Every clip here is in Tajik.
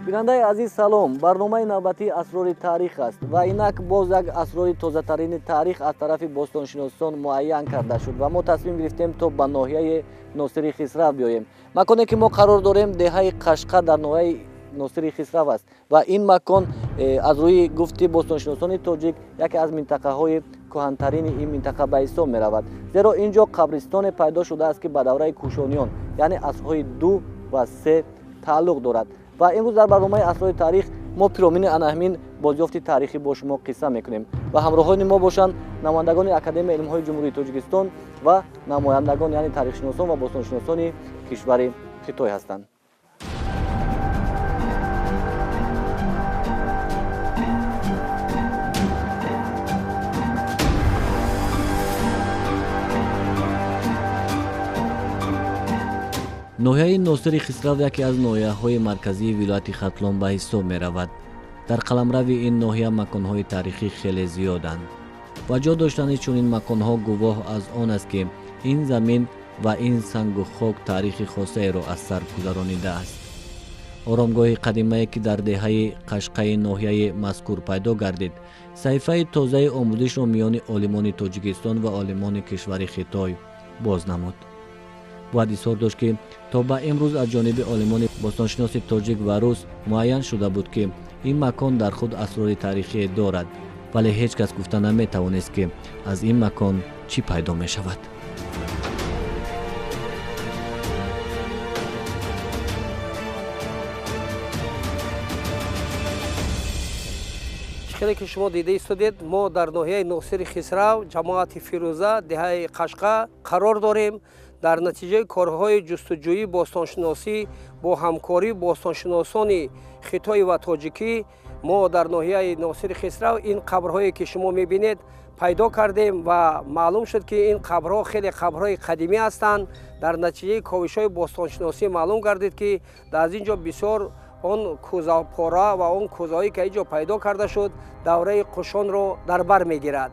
Бинандаи азиз, салом. Барномаи навбатии Асрори таърих аст ва инак боз як асрори тозатарини таърих аз тарафи бостоншиносон муайян карда шуд ва мо тасмим гирифтем то ба ноҳияи Носири Хисрав биёем. Маконе ки мо қарор дорем, деҳаи Қашқа дар ноҳияи Носири Хисрав аст ва ин макон аз рӯи гуфти бостоншиносони тоҷик яке аз минтақаҳои кӯҳантарини ин минтақа ба ҳисоб меравад, зеро ин ҷо қабристоне пайдо шудааст, ки ба давраи кӯшониён, яъне асрҳои 2 ва 3 тааллуқ дорад. Ва имрӯз дар барномаи Асрори таърих мо пиромини ана ҳамин бозёфти таърихӣ бо шумо қисса мекунем ва ҳамроҳони мо бошанд намояндагони Академияи илмҳои Ҷумҳурии Тоҷикистон ва намояндагон, яъне таърихшиносон ва бостоншиносони кишвари Хитой ҳастанд. Ноҳияи Носири Хисрав яке аз ноҳияҳои марказии вилояти Хатлон ба ҳисоб меравад. Дар қаламрави ин ноҳия маконҳои таърихӣ хеле зиёданд ва ҷо доштани чунин маконҳо гувоҳ аз он аст, ки ин замин ва ин сангу хок таърихи хосаеро аз сар гузаронидааст. Оромгоҳи қадимае, ки дар деҳаи Қашқаи ноҳияи мазкур пайдо гардид, саҳифаи тозаи омӯзишро миёни олимони Тоҷикистон ва олимони кишвари Хитой боз намуд. Бояд изҳор дошт, ки то ба имрӯз аз ҷониби олимони бостоншиноси тоҷик ва рус муайян шуда буд, ки ин макон дар худ асрори таърихие дорад, вале ҳеҷ кас гуфта наметавонист, ки аз ин макон чӣ пайдо мешавад. Хеле ки шумо дида истодед, мо дар ноҳияи Носири Хисрав, ҷамоати Фирӯза, деҳаи Қашқа қарор дорем. Дар натиҷаи корҳои ҷустуҷӯии бостоншиносӣ бо ҳамкории бостоншиносони хитой ва тоҷикӣ мо дар ноҳияи Носири Хисрав ин қабрҳое ки шумо мебинед пайдо кардем ва маълум шуд, ки ин қабрҳо хеле қабрҳои қадимӣ ҳастанд. Дар натиҷаи ковишҳои бостоншиносӣ маълум гардид, ки аз ин ҷо бисёр он кӯзапора ва он кӯзаҳое ки ин ҷо пайдо карда шуд, давраи қушонро дар бар мегирад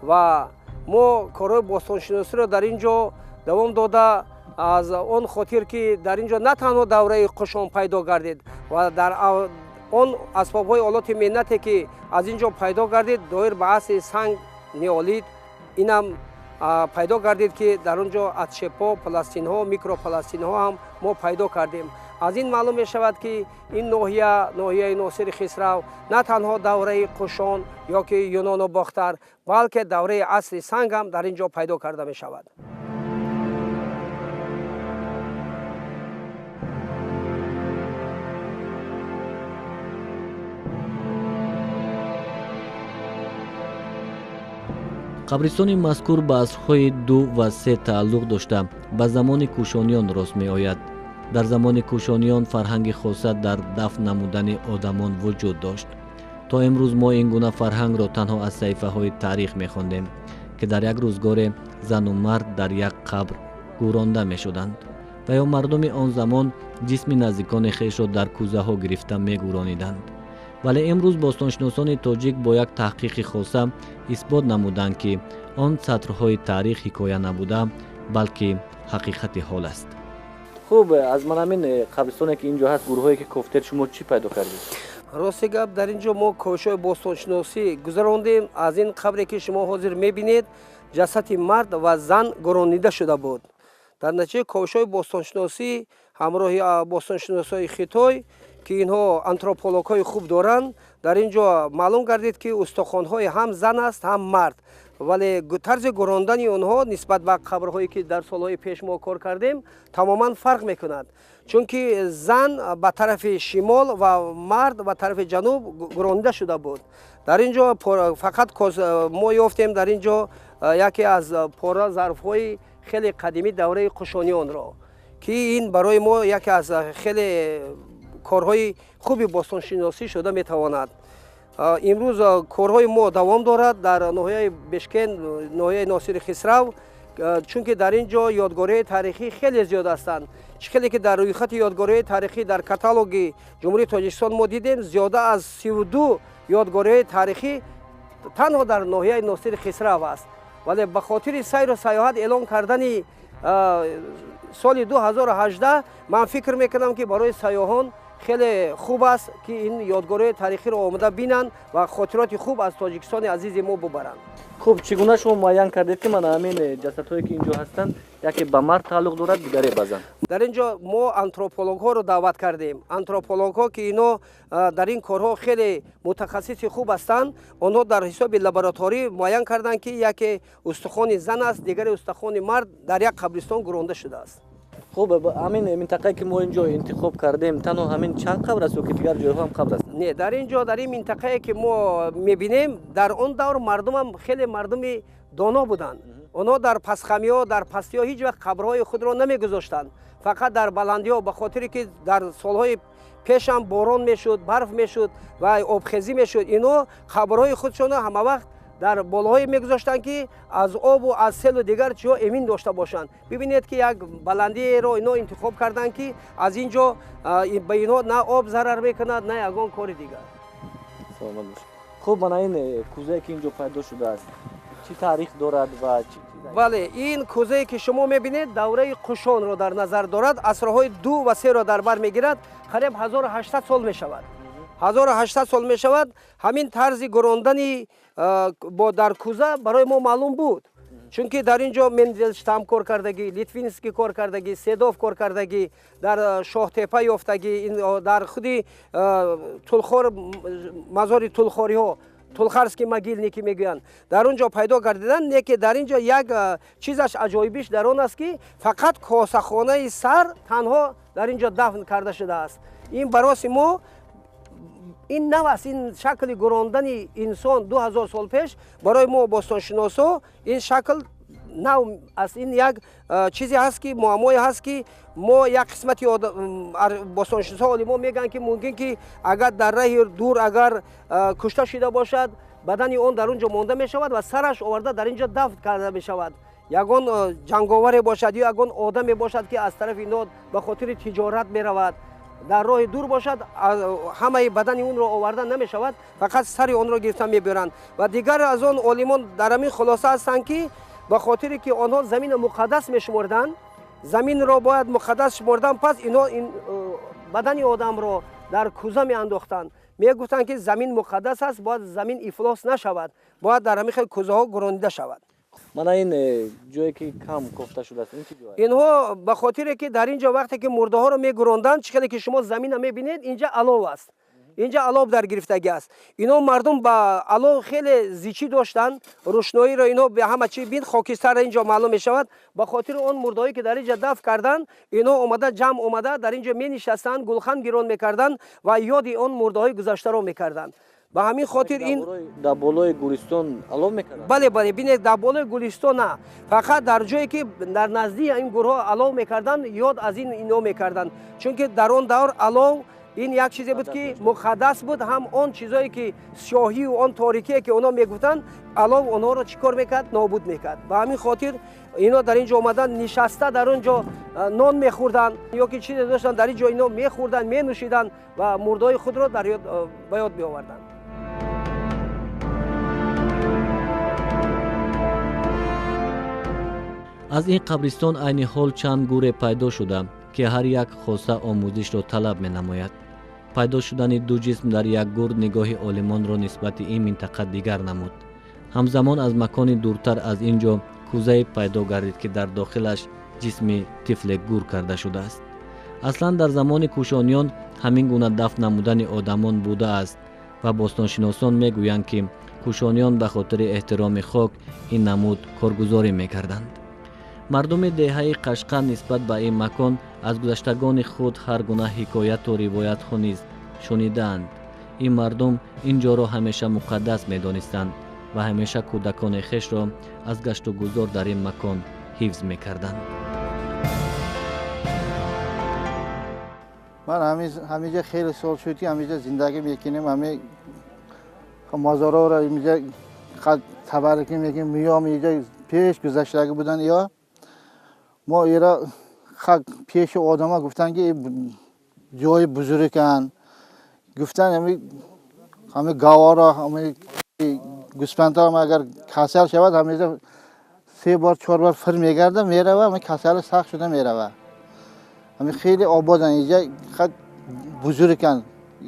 ва мо корҳои бостоншиносиро дар ин ҷо давом дода, аз он хотир ки дар ин ҷо на танҳо давраи қушон пайдо гардид ва дар он асбобҳои олоти меҳнате ки аз ин ҷо пайдо гардид, доир ба асри санг, неолит инам пайдо гардид, ки дар он ҷо атшепо, пластинҳо, микропластинҳо ҳам мо пайдо кардем. Аз ин маълум мешавад, ки ин ноҳия, ноҳияи Носири Хисрав, на танҳо давраи қушон ё ки юнону бохтар, балки давраи асри санг ҳам дар ин ҷо пайдо карда мешавад. Қабристони мазкур ба асрҳои 2 ва 3 тааллуқ дошта, ба замони кӯшониён рост меояд. Дар замони кӯшониён фарҳанги хоса дар дафн намудани одамон вуҷуд дошт. То имрӯз мо ин гуна фарҳангро танҳо аз саҳифаҳои таърих мехондем, ки дар як рӯзгоре зану мард дар як қабр гӯронда мешуданд ва ё мардуми он замон ҷисми наздикони хешро дар кӯзаҳо гирифта мегӯрониданд. Вале имрӯз бостоншиносони тоҷик бо як таҳқиқи хоса исбот намуданд, ки он сатрҳои таърих ҳикоя набуда, балки ҳақиқати ҳол аст. Хуб, аз ман ҳамин қабристоне ки ин ҷо ҳаст, гурӯҳое ки кофтед, шумо чӣ пайдо кардед? Рости гап, дар ин ҷо мо ковишҳои бостоншиносӣ гузарондем. Аз ин қабре ки шумо ҳозир мебинед, ҷасади мард ва зан гуронида шуда буд. Дар натиҷаи ковишҳои бостоншиносӣ ҳамроҳи бостоншиносҳои хитой, ки инҳо антропологҳои хуб доранд, дар ин ҷо маълум гардид, ки устухонҳои ҳам зан аст, ҳам мард, вале тарзи гурондани онҳо нисбат ба қабрҳое ки дар солҳои пеш мо кор кардем тамоман фарқ мекунад, чунки зан ба тарафи шимол ва мард ба тарафи ҷануб гуронида шуда буд. Дар ин ҷо фақат мо ёфтем дар ин ҷо яке аз пора зарфҳои хеле қадимии давраи қушониёнро, ки ин барои мо яке аз хеле корҳои хуби бостоншиносӣ шуда метавонад. Имрӯз корҳои мо давом дорад дар ноҳияи Бешкен, ноҳияи Носири Хисрав, чунки дар ин ҷо ёдгориҳои таърихӣ хеле зиёд ҳастанд. Чӣ хеле ки дар рӯйхати ёдгориҳои таърихӣ дар каталоги Ҷумҳурии Тоҷикистон мо дидем, зиёда аз 32 ёдгориҳои таърихӣ танҳо дар ноҳияи Носири Хисрав аст. Вале ба хотири сайру сайёҳат эълон кардани соли 2018 ман фикр мекунам, ки барои сайёҳон Хеле хуб аст, ки ин ёдгориҳои таърихиро омода бинанд ва хотироти хуб аз Тоҷикистони азизи мо бубаранд. Хуб, чӣ гуна шумо муайян кардед, ки мана ҳамин ҷасадҳое, ки инҷо ҳастанд, яке ба мард тааллуқ дорад, дигаре ба зан? Дар ин ҷо мо антропологҳоро даъват кардем. Антропологҳо, ки ино дар ин корҳо хеле мутахассиси хуб ҳастанд, онҳо дар ҳисоби лабораторӣ муайян карданд, ки яке устухони зан аст, дигаре устухони мард дар як қабристон гуронда шудааст. Хуб, ҳамин минтақае, ки мо инҷо интихоб кардем, танҳо ҳамин чанд қабр аст ё ки дигар ҷойҳо ҳам қабр аст? Не, дар ин ҷо, дар ин минтақае, ки мо мебинем, дар он давр мардумам хеле мардуми доно буданд. Онҳо дар пасхамиҳо, дар пастиҳо ҳеҷ вақт қабрҳои худро намегузоштанд, фақат дар баландиҳо, ба хотире ки дар солҳои пешам борон мешуд, барф мешуд ва обхезӣ мешуд. Инҳо қабрҳои худшонро ҳама вақт дар болоҳое мегузоштанд, ки аз обу аз селу дигар чиҳо эмин дошта бошанд. Бибинед, ки як баландиеро ино интихоб карданд, ки аз ин ҷо ба инҳо на об зарар мекунад, на ягон кори дигар. Саломат бошед. Хуб, мана ин кӯзае, ки инҷо пайдо шудааст, чӣ таърих дорад ва чӣ? Бале, ин кӯзае, ки шумо мебинед, давраи Қушонро дар назар дорад, асрҳои ду ва серо дар бар мегирад, қариб 1800 сол мешавад. 1800 сол мешавад. Ҳамин тарзи гурондани бо дар кӯза барои мо маълум буд, чунки дар ин ҷо Мендельштам кор кардагӣ, Литвинский кор кардагӣ, Седов кор кардагӣ, дар Шоҳтепа ёфтагӣ, дар худи Тулхор, мазори тулхориҳо, Тулхарский могильники мегӯянд, дар он ҷо пайдо гардиданд. Не ки дар ин ҷо як чизаш аҷоибиш дар он аст, ки фақат косахонаи сар танҳо дар ин ҷо дафн карда шудааст. Ин бароси мо ин нав аст. Ин шакли гурондани инсон 2000 сол пеш барои мо бостоншиносо ин шакл нав аст. Ин як чизе ҳаст, ки муаммое ҳаст, ки мо як қисмати бостоншиносо, олимо мегӯянд, ки мумкин ки агар дар раҳи дур агар кушта шуда бошад, бадани он дар он ҷо монда мешавад ва сараш оварда дар ин ҷо дафн карда мешавад. Ягон ҷанговаре бошад ё ягон одаме бошад, ки аз тарафи ино ба хотири тиҷорат меравад, дар роҳи дур бошад, ҳамаи бадани онро оварда намешавад, фақат сари онро гирифта мебаранд. Ва дигар аз он олимон дар ҳамин хулоса ҳастанд, ки ба хотире ки онҳо заминро муқаддас мешуморданд, заминро бояд муқаддас шумордан, пас инҳо бадани одамро дар кӯза меандохтанд. Мегуфтанд, ки замин муқаддас аст, бояд замин ифлос нашавад, бояд дар ҳамин хел кӯзаҳо гуронида шавад. Мана ин ҷое, ки кам кофта шудааст, ин чӣ ҷой аст? Инҳо ба хотире ки дар ин ҷо вақте ки мурдаҳоро мегуронданд, чӣ хеле ки шумо заминро мебинед, инҷа алов аст, инҷа алов дар гирифтагӣ аст. Ино мардум ба алов хеле зичӣ доштанд, рӯшноиро ино ба ҳама чӣ бин, хокистарро инҷо маълум мешавад. Ба хотири он мурдаҳое, ки дар инҷа дафн карданд, ино омада, ҷамъ омада дар инҷо менишастанд, гулхан гирон мекарданд ва ёди он мурдаҳои гузаштаро мекарданд. Ба ҳамин хотир ин Дар болои гӯристон алов мекарданд? Бале, бале, бинед, дар болои гулистон на, фақат дар ҷое, ки дар наздии ин гурҳо алов мекарданд, ёд аз ин ино мекарданд, чунки дар он давр алов ин як чизе буд, ки муқаддас буд. Ҳам он чизое, ки сиёҳию он торикие, ки онҳо мегуфтанд, алов онҳоро чӣ кор мекард? Нобуд мекард. Ба ҳамин хотир ино дар ин ҷо омадан, нишаста дар он ҷо нон мехӯрданд ё ки чизе доштанд, дар ин ҷо ино мехӯрданд, менӯшиданд ва мурдаҳои худро ба ёд меоварданд. Аз ин қабристон айни ҳол чанд гӯре пайдо шуда, ки ҳар як хоса омӯзишро талаб менамояд. Пайдо шудани ду ҷисм дар як гур нигоҳи олимонро нисбати ин минтақа дигар намуд. Ҳамзамон аз макони дуртар аз ин ҷо кӯзае пайдо гардид, ки дар дохилаш ҷисми тифле гур карда шудааст. Аслан дар замони кӯшониён ҳамин гуна дафн намудани одамон будааст ва бостоншиносон мегӯянд, ки кӯшониён ба хотири эҳтироми хок ин намуд коргузорӣ мекарданд. Мардуми деҳаи Қашқан нисбат ба ин макон аз гузаштагони худ ҳар гуна ҳикояту ривоятҳо низ шунидаанд. Ин мардум ин ҷоро ҳамеша муқаддас медонистанд ва ҳамеша кӯдакони хешро аз гашту гузор дар ин макон ҳифз мекарданд. Ман ҳамиҷа хеле сол шуд, ки ҳамиҷа зиндагӣ мекунем, ҳами мазорҳоро инҷа табаррукӣ мекунем, меём инҷа. Пеш гузаштагӣ будан ё мо ира пеши одама гуфтанд, ки ҷои бузурган гуфтанд, ҳами гавора, ҳами гӯспандҳо агар касал шавад, ҳамеҷа се бор, чор бор фир мегарда мерава, ҳами касали сахт шуда мерава. Ҳами хеле ободан инҷа. бузурган.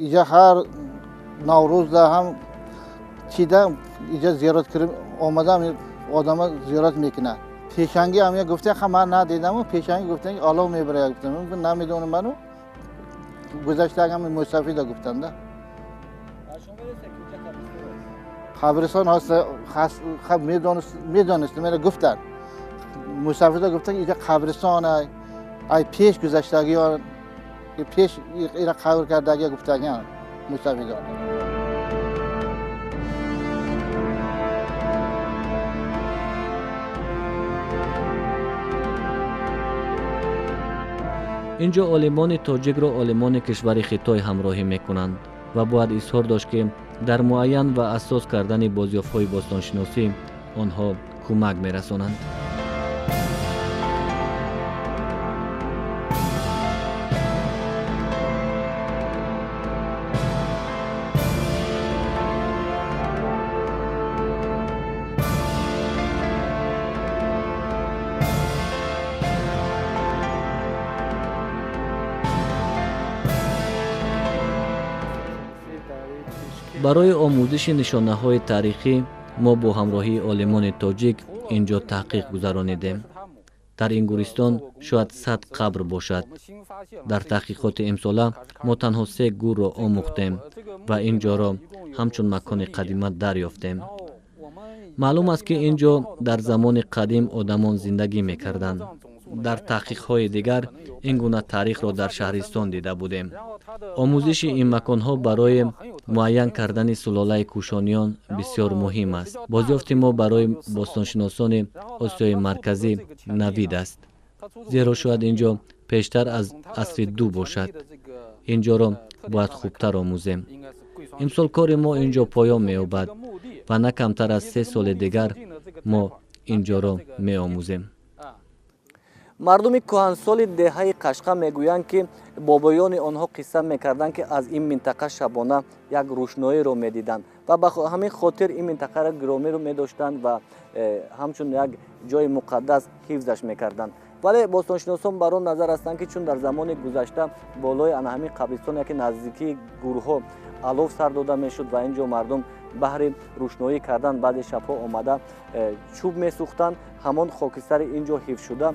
Иҷа ҳар Наврӯзда ҳам чида иҷа зиёрат кирим омадам, одама зиёрат мекунад. Пешанги ҳам гуфта, ха ман надидаму, пешанги гуфтан олов мебарад гуфтам. Намедонам ману гузаштагам мусафида гуфтанда. Қабристон ҳаст, медонистам, мена гуфтан. Мусафида гуфтан иҷа қабристон ай пеш гузаштагиён, пеш ира қабр кардагия гуфтагиан мусафида. Инҷо олимони тоҷикро олимони кишвари Хитой ҳамроҳӣ мекунанд ва бояд изҳор дошт, ки дар муайян ва асос кардани бозёфтҳои бостоншиносӣ онҳо кӯмак мерасонанд. Барои омӯзиши нишонаҳои таърихӣ мо бо ҳамроҳии олимони тоҷик ин ҷо таҳқиқ гузаронидем. Дар ин гӯристон шояд 100 қабр бошад. Дар таҳқиқоти имсола мо танҳо 3 гӯрро омӯхтем ва ин ҷоро ҳамчун макони қадима дарёфтем. Маълум аст, ки ин ҷо дар замони қадим одамон зиндагӣ мекарданд. Дар таҳқиқҳои дигар ин гуна таърихро дар шаҳристон дида будем. Омӯзиши ин маконҳо барои муайян кардани сулолаи кӯшониён бисёр муҳим аст. Бозёфти мо барои бостоншиносони Осиёи Марказӣ навид аст, зеро шояд ин ҷо пештар аз асри 2 бошад. Ин ҷоро бояд хубтар омӯзем. Имсол кори мо ин ҷо поён меёбад ва на камтар аз 3 соли дигар мо ин ҷоро меомӯзем. Мардуми кӯҳансоли деҳаи Қашқа мегӯянд, ки бобоёни онҳо қисса мекарданд, ки аз ин минтақа шабона як рӯшноиро медиданд ва ба ҳамин хотир ин минтақаро гиромиро медоштанд ва ҳамчун як ҷои муқаддас ҳифзаш мекарданд. Вале бостоншиносон бар он назар ҳастанд, ки чун дар замони гузашта болои ана ҳамин қабристон яке наздикии гурҳо алов сар дода мешуд ва ин ҷо мардум баҳри рӯшноӣ кардан баъзе шабҳо омада чӯб месӯхтанд, ҳамон хокистари ин ҷо ҳифз шуда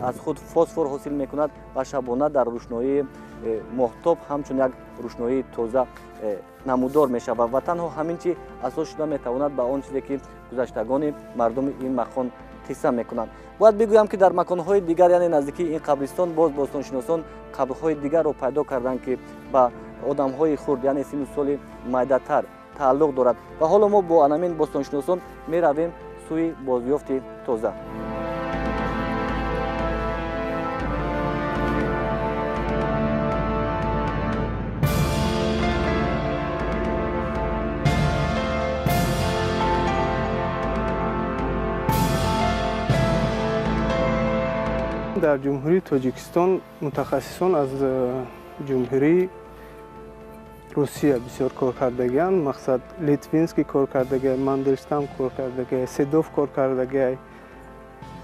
аз худ фосфор ҳосил мекунад ва шабона дар рӯшноии моҳтоб ҳамчун як рӯшноии тоза намудор мешавад ва танҳо ҳамин чи асос шуда метавонад ба он чизе, ки гузаштагони мардуми ин макон қисса мекунанд. Бояд бигӯям, ки дар маконҳои дигар, яъне наздикии ин қабристон, боз бостоншиносон қабрҳои дигарро пайдо карданд, ки ба одамҳои хурд, яъне синну соли майдатар тааллуқ дорад. Ва ҳоло мо бо анамин бостоншиносон меравем сӯи бозёфти тоза. Дар Ҷумҳурии Тоҷикистон мутахассисон аз Ҷумҳурии Русия бисёр кор кардагианд. Мақсад Литвинский кор кардагиай, Мандельштам кор кардагиай, Седов кор кардагиай.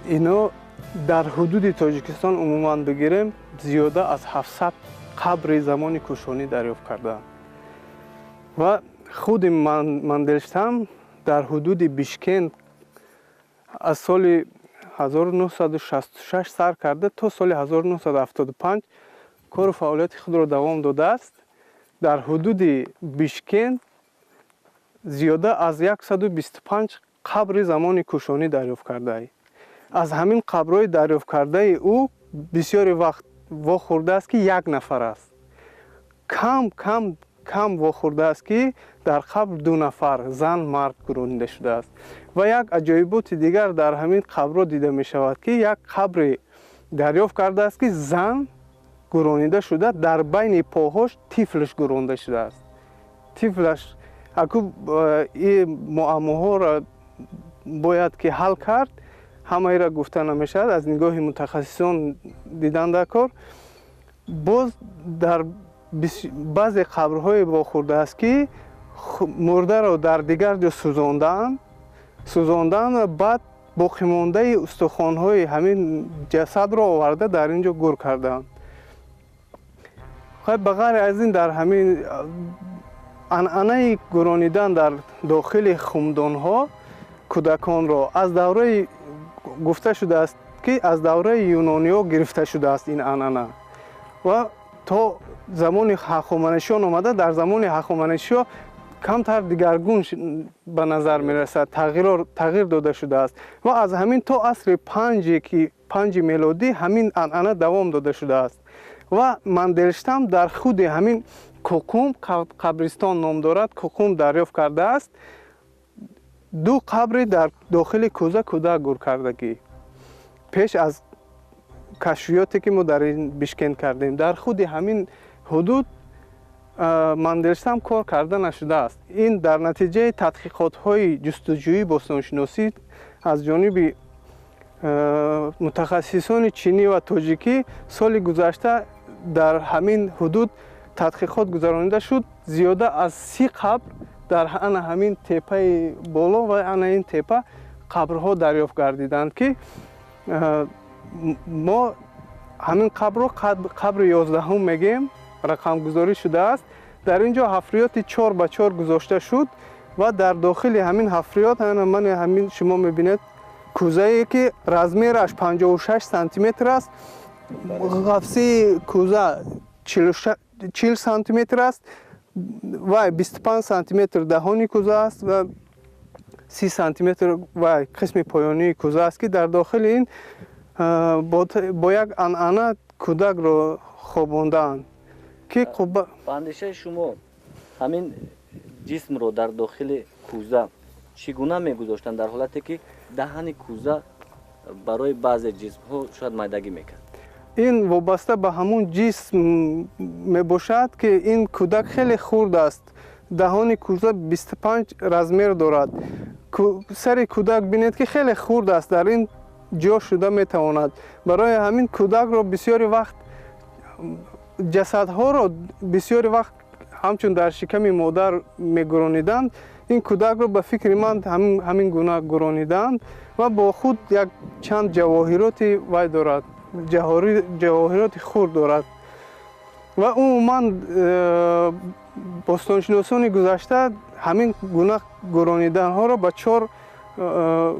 Ино дар ҳудуди Тоҷикистон умуман бигирем зиёда аз 700 қабри замони кӯшонӣ дарёфт кардаанд. Ва худи Мандельштам дар ҳудуди Бишкент аз соли 1966 сар карда то соли 1975 кору фаъолияти худро давом додааст. Дар ҳудуди Бишкент зиёда аз 125 қабри замони кӯшонӣ дарёфт кардааст. Аз ҳамин қабрҳои дарёфт кардаи ӯ бисёре вақт вохӯрдааст, ки як нафар аст. Кам кам кам вохӯрдааст, ки дар қабр 2 нафар зан мард гуронида шудааст. Ва як аҷоиботи дигар дар ҳамин қабрҳо дида мешавад, ки як қабре дарёфт кардааст, ки зан гуронида шуда, дар байни поҳош тифлаш гуронда шудааст. Тифлаш аку ин муаммоҳоро бояд ки ҳал кард, ҳамаиро гуфта намешавад, аз нигоҳи мутахассисон дидан дар кор. Боз дар баъзе қабрҳое вохӯрдааст, ки мурдаро дар дигар ҷо сӯзондаанд ва баъд боқимондаи устухонҳои ҳамин ҷасадро оварда дар ин ҷо гур кардаанд. Ба ғайр аз ин дар ҳамин анъанаи гуронидан дар дохили хумдонҳо кӯдаконро аз давраи гуфта шудааст ки аз давраи юнониҳо гирифта шудааст ин анъана ва то замони ҳахоманишиён омада, дар замони ҳахоманишиё камтар дигаргун ба назар мерасад, тағйир дода шудааст ва аз ҳамин то асри панҷи мелодӣ ҳамин анъана давом дода шудааст. Ва Мандельштам дар худи ҳамин Куқум қабристон ном дорад, Куқум дарёфт кардааст ду қабри дар дохили кӯза кӯдак гур кардагӣ. Пеш аз кашфиёте ки мо дар ин Бишкент кардем, дар худи ҳамин ҳудуд Мандельштам кор карда нашудааст. Ин дар натиҷаи тадқиқотҳои ҷустуҷӯии бостоншиносӣ аз ҷониби мутахассисони чинӣ ва тоҷикӣ соли гузашта дар ҳамин ҳудуд тадқиқот гузаронида шуд. Зиёда аз 30 қабр дар ана ҳамин теппаи боло ва ана ин теппа қабрҳо дарёфт гардиданд, ки мо ҳамин қабрро қабри 11 мегӯем, рақамгузорӣ шудааст. Дар ин ҷо ҳафриёти 4 ба 4 гузошта шуд ва дар дохили ҳамин ҳафриёт ман ҳамин шумо мебинед кӯзае ки размераш 56 сантиметр аст, ғафсии кӯза 40 сантиметр аст ва 25 сантиметр даҳони кӯза аст ва 30 сантиметр ва қисми поёнии кӯза аст, ки дар дохили ин бо як анъана кӯдакро хобондаанд. Ки ба андешаи шумо ҳамин ҷисмро дар дохили кӯза чӣ гуна мегузоштанд, дар ҳолате ки даҳани кӯза барои баъзе ҷисмҳо шояд майдагӣ мекард? Ин вобаста ба ҳамун ҷисм мебошад, ки ин кӯдак хеле хурд аст. Даҳони кӯза 25 размер дорад. Сари кӯдак бинед ки хеле хурд аст, дар ин ҷо шуда метавонад. Барои ҳамин кӯдакро бисёри вақт, ҷасадҳоро бисёри вақт ҳамчун дар шиками модар мегурониданд. Ин кӯдакро ба фикри ман ҳамин гуна гурониданд ва бо худ як чанд ҷавоҳироти вай дорад, ҷавоҳироти хурд дорад. Ва умуман бостоншиносони гузашта ҳамин гуна гурониданҳоро ба 4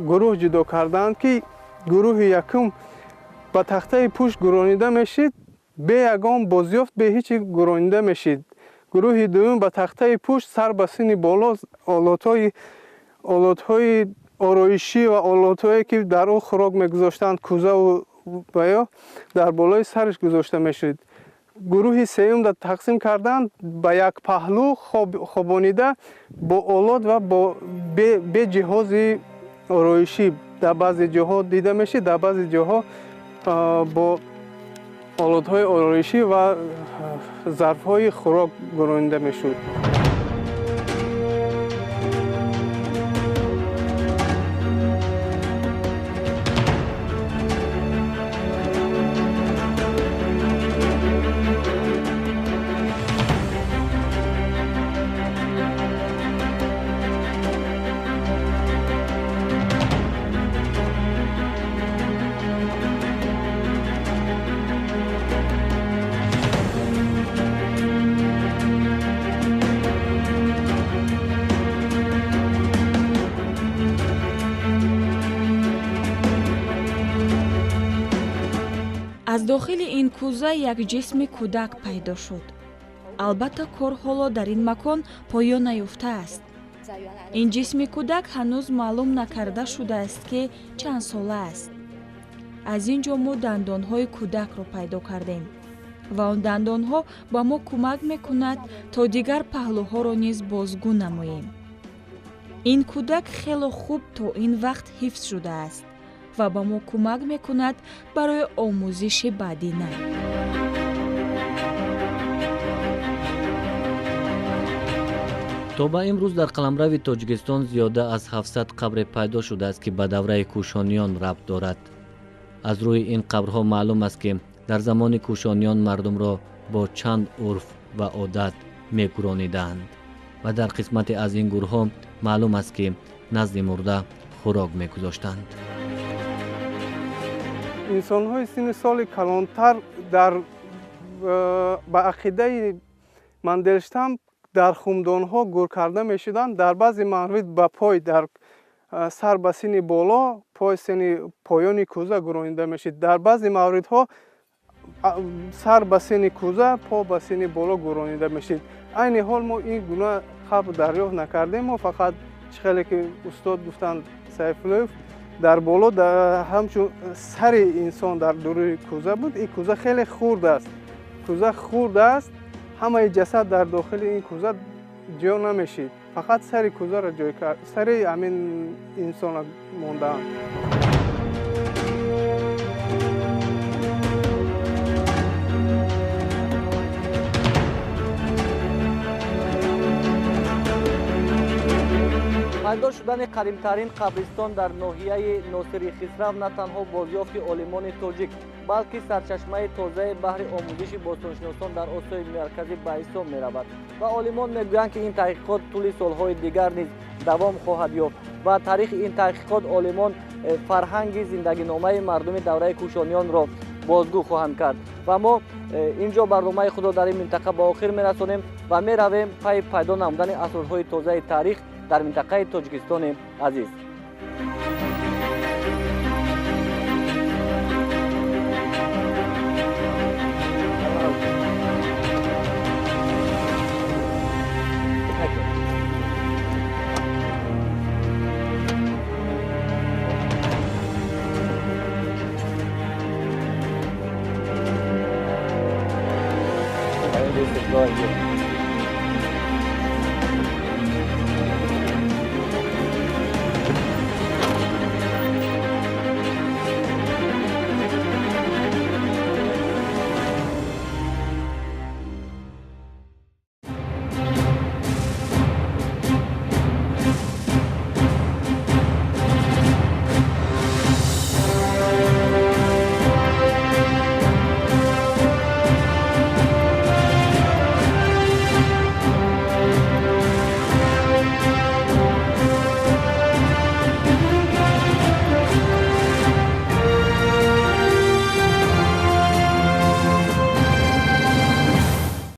гурӯҳ ҷудо карданд, ки гурӯҳи якум ба тахтаи пушт гуронида мешид, бе ягон бозёфт, бе ҳеҷ гуронида мешид. Гурӯҳи дуюм ба тахтаи пушт сар ба сини боло олотҳои ороишӣ ва олотҳое ки дар ӯ хӯрок мегузоштанд, кӯзаву ва ё дар болои сараш гузошта мешуд. Гурӯҳи сеюм тақсим карданд ба як паҳлӯ хобонида бо олот ва бе ҷиҳози ороишӣ. Дар баъзе ҷоҳо дида мешид, дар баъзе ҷоҳо бо олотҳои ороишӣ ва зарфҳои хӯрок гуронида мешуд. Аз дохили ин кӯза як ҷисми кӯдак пайдо шуд. Албатта, кор ҳоло дар ин макон поён наёфтааст. Ин ҷисми кӯдак ҳанӯз маълум накарда шудааст, ки чанд сола аст. Аз ин ҷо мо дандонҳои кӯдакро пайдо кардем ва он дандонҳо ба мо кӯмак мекунад, то дигар паҳлӯҳоро низ бозгӯ намоем. Ин кӯдак хело хуб то ин вақт ҳифз шудааст ва ба мо кӯмак мекунад барои омӯзиши баъдина. То ба имрӯз дар қаламрави Тоҷикистон зиёда аз 700 қабре пайдо шудааст, ки ба давраи кӯшониён рабт дорад. Аз рӯи ин қабрҳо маълум аст, ки дар замони кӯшониён мардумро бо чанд урф ва одат мегуронидаанд ва дар қисмате аз ин гурӯҳҳо маълум аст, ки назди мурда хӯрок мегузоштанд. Инсонҳои синни соли калонтар дар Ба ақидаи Мандельштам дар хумдонҳо гур карда мешуданд, дар баъзе маврид ба пой дар сар ба сини боло, пой сини поёни кӯза гуронида мешид. Дар баъзе мавридҳо сар ба сини кӯза, по ба сини боло гуронида мешид. Айни ҳол мо ин гуна қабр дарёфт накардем. Мо фақат чӣ хеле ки устод гуфтанд Сайфуллоев, дар боло ҳамчун сари инсон дар дуруи кӯза буд. Ин кӯза хеле хурд аст, кӯза хурд аст, ҳамаи ҷасад дар дохили ин кӯза ҷо намешид, фақат сари кӯзаро ҷой кард, сари ҳамин инсона мондаанд. Пайдо шудани қадимтарин қабристон дар ноҳияи Носири Хисрав на танҳо бозёфти олимони тоҷик, балки сарчашмаи тозаи баҳри омӯзиши бостоншиносон дар Осиёи Марказӣ ба ҳисоб меравад ва олимон мегӯянд, ки ин таҳқиқот тӯли солҳои дигар низ давом хоҳад ёфт ва таърихи ин таҳқиқот олимон фарҳанги зиндагиномаи мардуми давраи кӯшониёнро бозгӯ хоҳанд кард. Ва мо ин ҷо барномаи худро дар ин минтақа ба охир мерасонем ва меравем пайи пайдо намудани асрорҳои тозаи таърих дар минтақаи Тоҷикистони азиз. Thank you.